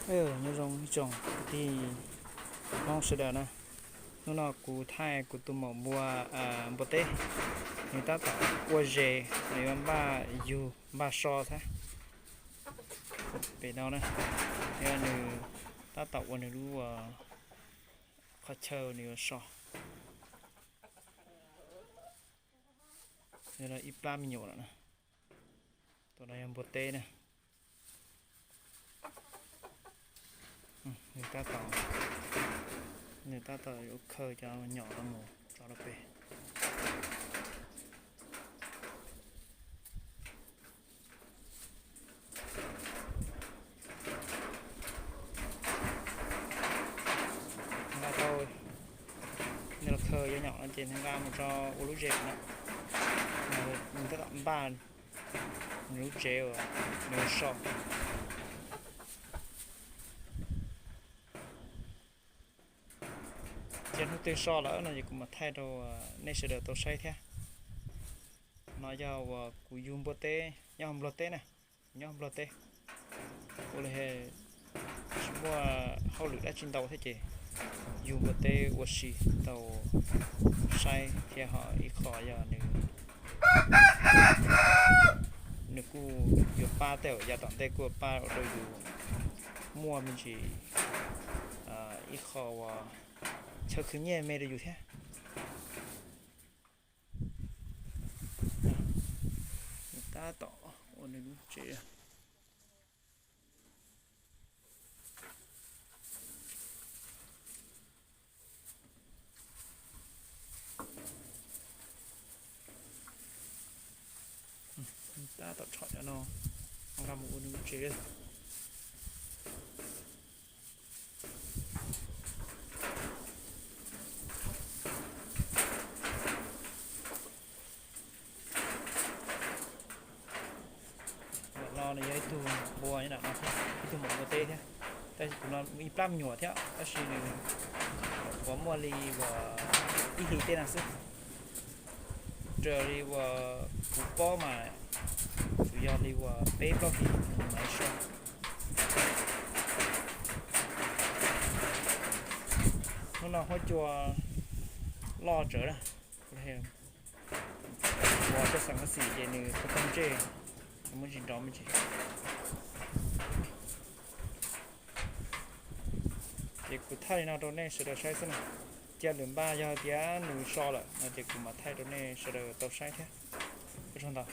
Nyob zoo ib tsoom kwv tij Hmoob sawv daws na, hnub no kuv thaij kuv tus maum npua, npua teb, nws tab tom ua zes, nws yuav npaj yug npaj so thiab. Pem no na, yog nws tab tom ua nws lub qhov chaw nws yuav so. Yog ib plab me nyuam lawm na. Tus no yog npua teb na. Nws tab tom, nws tab tom yuav khaws cov nyom no mus tso rau pem. Nqa tau, nws los khaws cov nyom no ces nws nqa mus tso ua lub zes no. Nws tab tom npaj nws lub tsev uas nws so. Ces hnub twg so lawm no ces kuv mam thaij rau nej sawv daws tau saib thiab. No yog uas kuv yug npua teb nyob Nplog teb na, nyob Nplog teb. Ua li tsis muaj hauj lwm dab tsi ntau thiab ces yug npua teb ua si tau saib thiab ho ib qho yog nws, nws kuj yuav pab tej zaum yav tom ntej kuj yuav pab ua rau yus muaj me ntsis ib qho uas chaw khwv nyiaj me rau yus thiab. Tab tom ua nws lub tsev. Tab tom tshom cov no nqa mus ua nws lub tsev. Ntawm no nws yog ib tug npua nyob ntawm no thiab, ib tug maum npua teb thiab. Tab sis tus no ib plab me nyuam thiab tab sis nws nyuam qhuav muaj li uas ib hlis tej no xwb. Raws li uas kuv paub mas tsuas yog li uas peb plaub hlis mus lawm so. Hnub no huab cua loj tsawv na, ua cov xeem xim ces nws tau tag ntsej, muab tsis nrov me ntsis. Ces kuv thaij li no rau nej sawv daws saib xwb na. Cia lwm npaj yog tias nws so lawm no ces kuv mam thaij rau nej sawv daws tau saib thiab. Ua tsaug ntau.